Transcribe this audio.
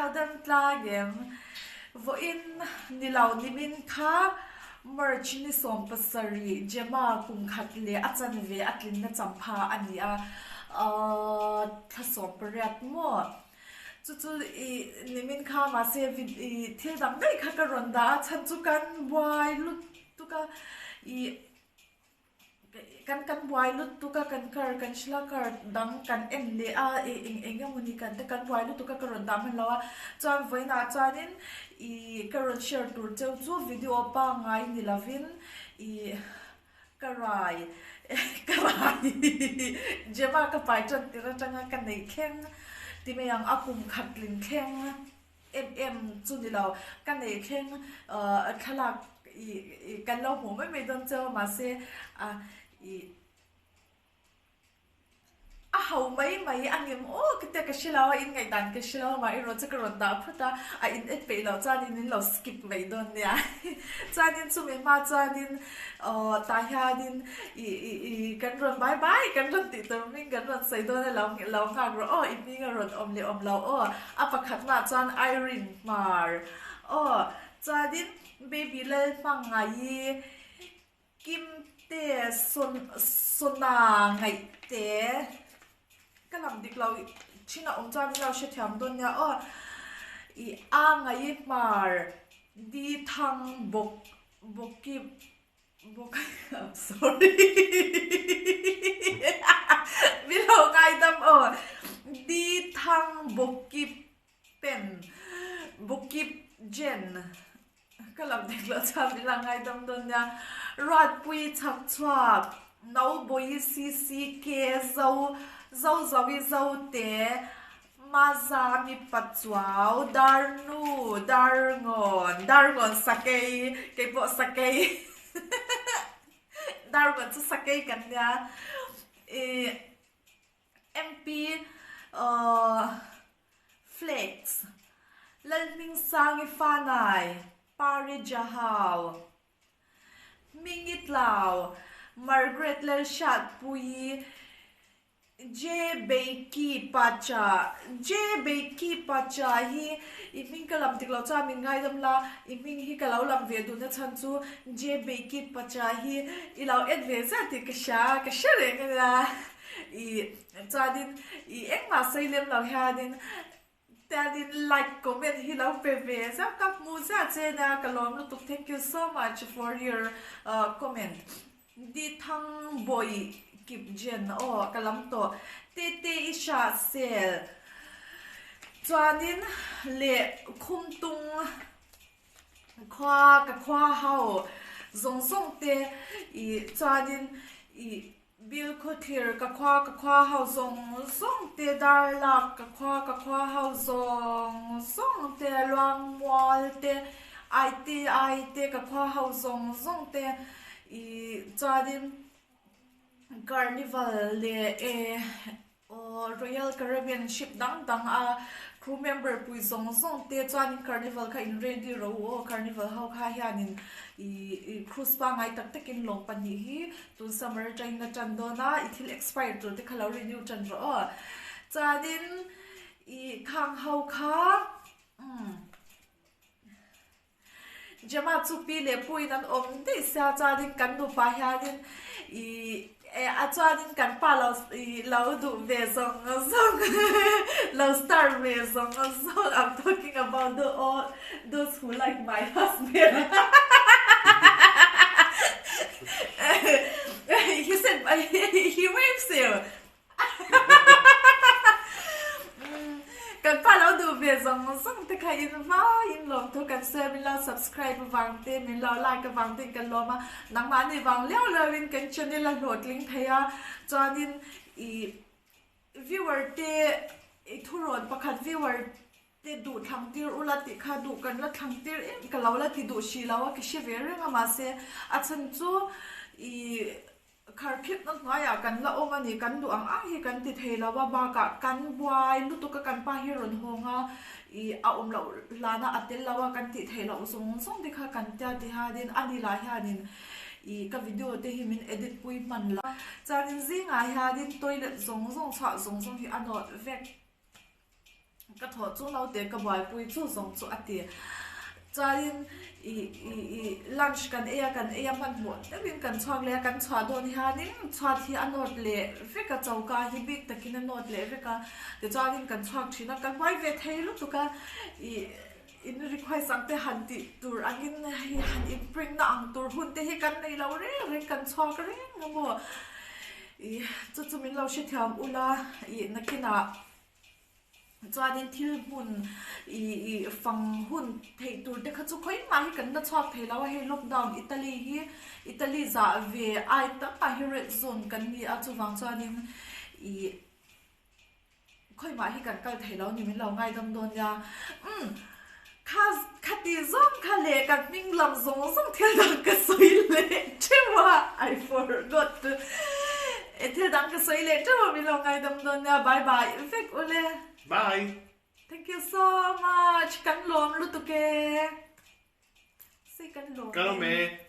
lo dam tlang em? Vawiin ni lo nimin kha March ni 17 Gemma kum khat leh a chanve a tlinna champha a ni a, thla 18 maw? Chu chu i nimin kha mahse i thil dang daih kha ka rawn dah a, chhan chu kan buai lutuk a, i kan kan buai lutuk a kan car kan hrilh a car dang kan en leh a i eng eng emaw ni kan te kan buai lutuk a ka rawn dah hman lo a, chuan vawiinah chuanin i ka rawn share tur cheu chu video pangngai ni lovin i ka rai ka rai Gemma ka pai tan tir atanga ka neih thleng ti mai ang a kum khat tling thleng. Em em chu ni lo, ka neih thleng thlalak i kan lo hmuh mai mai dawn cheu a mahse a i a ho mai mai a ngem aw ka tia ka hre lo a in ngaihdan ka hre lo a maherawh chu ka rawn dah phawt a, a in en peih loh chuanin min lo skip mai dawn nia chuanin chumi hma chuanin aw tah hianin i i i kan rawn bai bai kan rawn tih tur hming kan rawn sawi dawn a lo lo nghak rawh aw i hming a rawn awm leh awm lo aw. A pakhatnaah chuan Irene Hmar aw chuanin Baby Lalhmangaih Kimte Sona Ngaihte ka lam dik lo thin a awm chuan min lo hrethiam dawn nia aw i A Ngaih Hmar Di Thang Bawk Bawkip Bawk I'm sorry min lo ngaidam aw Di Thang Bawkip Pen Bawkip Jen ka lam dik loh chuan min lo ngaidam dawn nia Ruatpui chhak chhuak Nobawi CCK Zo Zozowi Zote Mazami Pachuau, Darnu, Darngawn, Darngawn Sakei, kei pawh Sakei, Darngawn chu Sakei kan nia, ih MP Flex, Lalhmingsangi Fanai, Pari Jahau, Hmingi Tlau, Margaret Lalhriatpuii, J-Beiki Pacha, J-Beiki Pacha hi i hming ka lam dik lo chuan min ngaidam la, i hming hi ka lo lam ve duhna chhan chu J-Beiki Pacha hi i lo en ve zet tih ka hria, ka hre reng a nia. I chuanin i engmah sawi lem lo hianin tianin like comment hi lo pe ve zauh ka hmu ziah che nia ka lawm lutuk thank you so much for your comment. Di thang bawih kip jen aw ka lam tawh tete i hra sel chuanin leh khum tung khua ka khua ho zawng zawng te i chuanin i bil khawthlir ka khua ka khua ho zawng zawng te dar lak ka khua ka khua ho zawng zawng te luang mual te ITI te ka khua ho zawng zawng te. Ih chuanin carnival leh eh aw royal caribbean ship dang dang a crew member pui zawng zawng te chuanin carnival kha in ready ro aw carnival ho kha hianin ih cruise pangngai tak takin lawng pahnih hi tun summer atangin a tan dawn a i thil expire tur te kha lo renew tan rawh aw chuanin ih khang ho kha umm. Gemma chu pi leh pu in an awm daih sia chuanin kan nupa hianin ih a chuanin kan pa lo ih lo duh ve zawng zawng lo star ve zawng zawng I'm talking about the all those who like my husband he said he waves you. Kan pa lo duh ve zawng zawng te kha in vaiin lawmthu kan sawi a, min lo subscribe avang te, min lo like avang te in kan lawm a, nangmahni vang leu leu in kan channel a hlawhtling thei a, chuanin ih viewer te i thurawn pakhat viewer te duh thlang tir ula tih kha duh kan la thlang tir em ka lo la ti duh hrih lo a, ka hre ve reng a mahse a chhan chu ih. Kharkhipna hnuaiah kan la awm a ni, kan duh ang ang hi kan ti thei lo a, bakah kan buai lutuk a, kan pa hi rawn hawng a, ih a awm loh hlana a tel lo a, kan tih theih loh zawng zawng te kha kan tia ti hianin a ni lah hianin ih ka video te hi min edit pui hman lo. Chuanin zingah hianin toilet zawng zawng chhuah zawng zawng hi a nawt vek. Ka thawh chu naute ka buaipui chu zawng chu a ti. Chuanin i i i lunch kan ei a, kan ei a hmanhmawh deuhin kan chhuak leh a, kan chhuah dawn hianin chhuat hi a nawt leh vek a, choka hi bik takin a nawt leh vek a, tichuanin kan chhuak thin a, ka hnuai ve thei lutuk a, i in request ang te han tih tur angin hei han in print na ang tur hun te hi kan nei lo reng reng kan chhuak reng a maw, i chu chu min lo hrethiam ula i nakinah. Chuanin thil hmun ih ih fang hun theih tur te kha chu khawi mah hi kan la chhuak thei lo a, hei lockdown Italy hi Italy zah ve ai tam ah hi red zone kan ni a chuvang chuanin ih khawi mah hi kan kal thei lo a ni min lo ngaidam dawn nia umm kha khati zawng kha leh ka hming lam zawng zawng thil dang ka sawi leh teuh a I forgot e thil dang ka sawi leh teuh a min lo ngaidam dawn nia bye bye vek ule. Bye. Thank you so much kan lawm lutuk e. Sei kan lawm e. Ka lawm e.